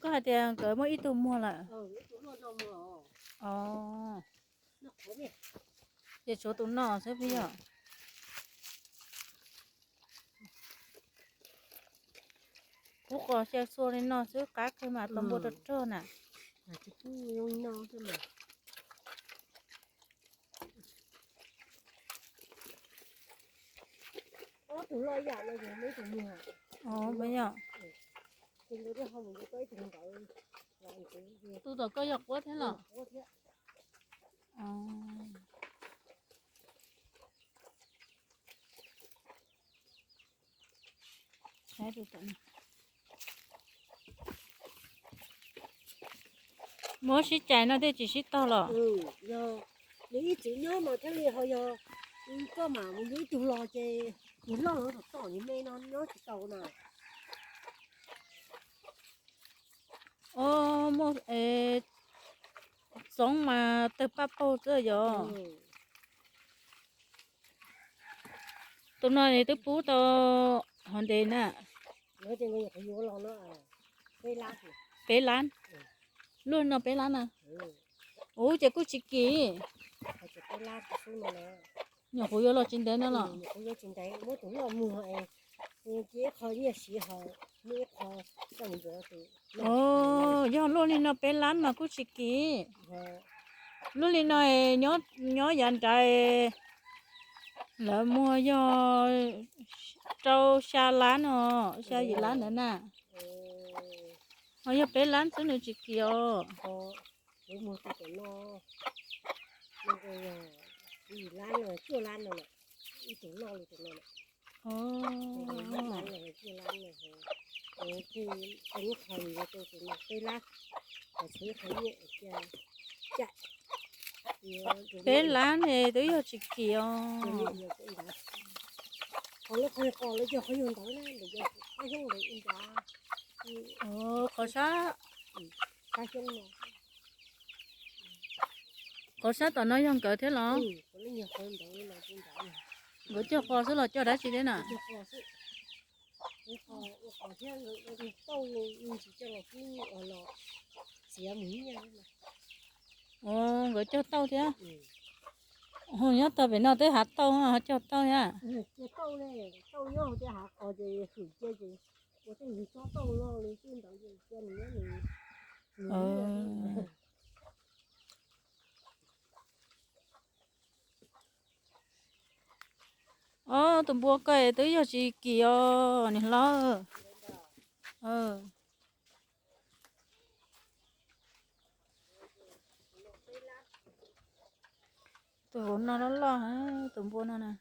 Koj hais tias nkawd muaj ib tug muag lawm. Os, ces tshuav tus no xwb puas yog? Kub qos xya xua li no xwb qab kawg mas tau npua rog rog na. Tus tom koj yog quab thiab los? Muab sib cais no thiaj tsis sib tog los? Yog nws ib txwm nyob mas thiaj li ho yog koj mam mus yuav ib tug los ces nws loj los tom tom nws me no nyob tsis tau na. Muaj txoov mas tawg paj paug xwb yog. Tus no twb pub tau hov ntev na? Peb lab. Luaj no peb lab na. Ub, ces kuj tsis kim. Nyuam qhuav yuav los tsis ntev no los? Yog luaj li no peb lab mas kuj tsis kim. Luaj li no nyob yav nrad lawv muag yog rau xya lab no, xya yim lab ntawd na. Ho yog peb lab xwb nws tsis kim os. Peb lab ne twb yog tsis kim os. Qhov sab, qhov sab tom no yog nkawd thiab los? Nkawd cog qos xwb los cog dab tsi thiab na? Nkawd cog tauj thiab. Nyob tau pem no twb hav tauj ho cog tauj thiab. Ob tug npua koj twb yog tsis kim os niam hlob. Tus hauv no loj loj, tus npua no na.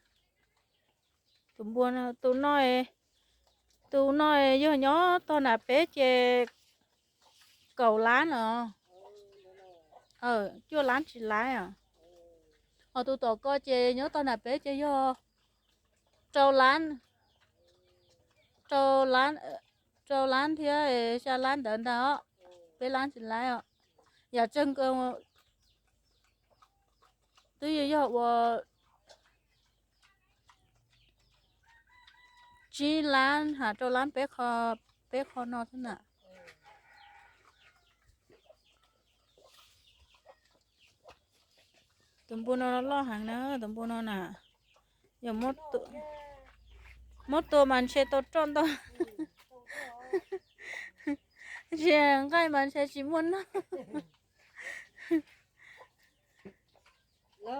Tus npua no, tus no, tus no yog nyob tog nram peb ces kaum lab no. Cuaj lab tsis lab os. Ho tus tom ko ces nyob tog nram peb ces yog rau lab, rau lab, rau lab thiab xya lab ntawd ntag os. Peb lab tsis lab os. Yam tsawg nkaus twb yog ua tsib lab ha, rau lab peb qho, peb qho no xwb na. Tus npua no loj heev na, tus npua no na. Yog muab tua mas ntshe tau roj ntau. Ntshe nqaij mas ntshe tsis muaj noj. Os,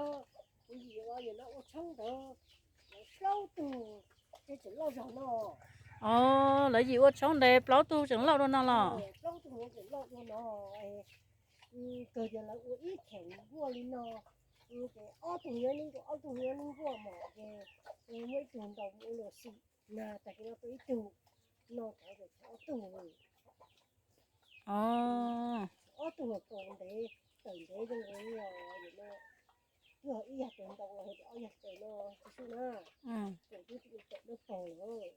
lawv yim ua tshoob ntev plaub tug tseem loj dua no los? Kawg tias lawv ua ib theem nkuaj li no, ces ob tug nyob nkuaj, ob tug nyob nkuaj mas ces muaj ib tug ntaus ua luam xim na, tag kis no tua ib tug, no thaum ob tug. Ob tug kaus ntev, tawm ntev zoo nkaus li os, yog ib yag tawm ntaus los yog ob yag tawm no tsis xub na, tawm twb tawm dawb paug lawm.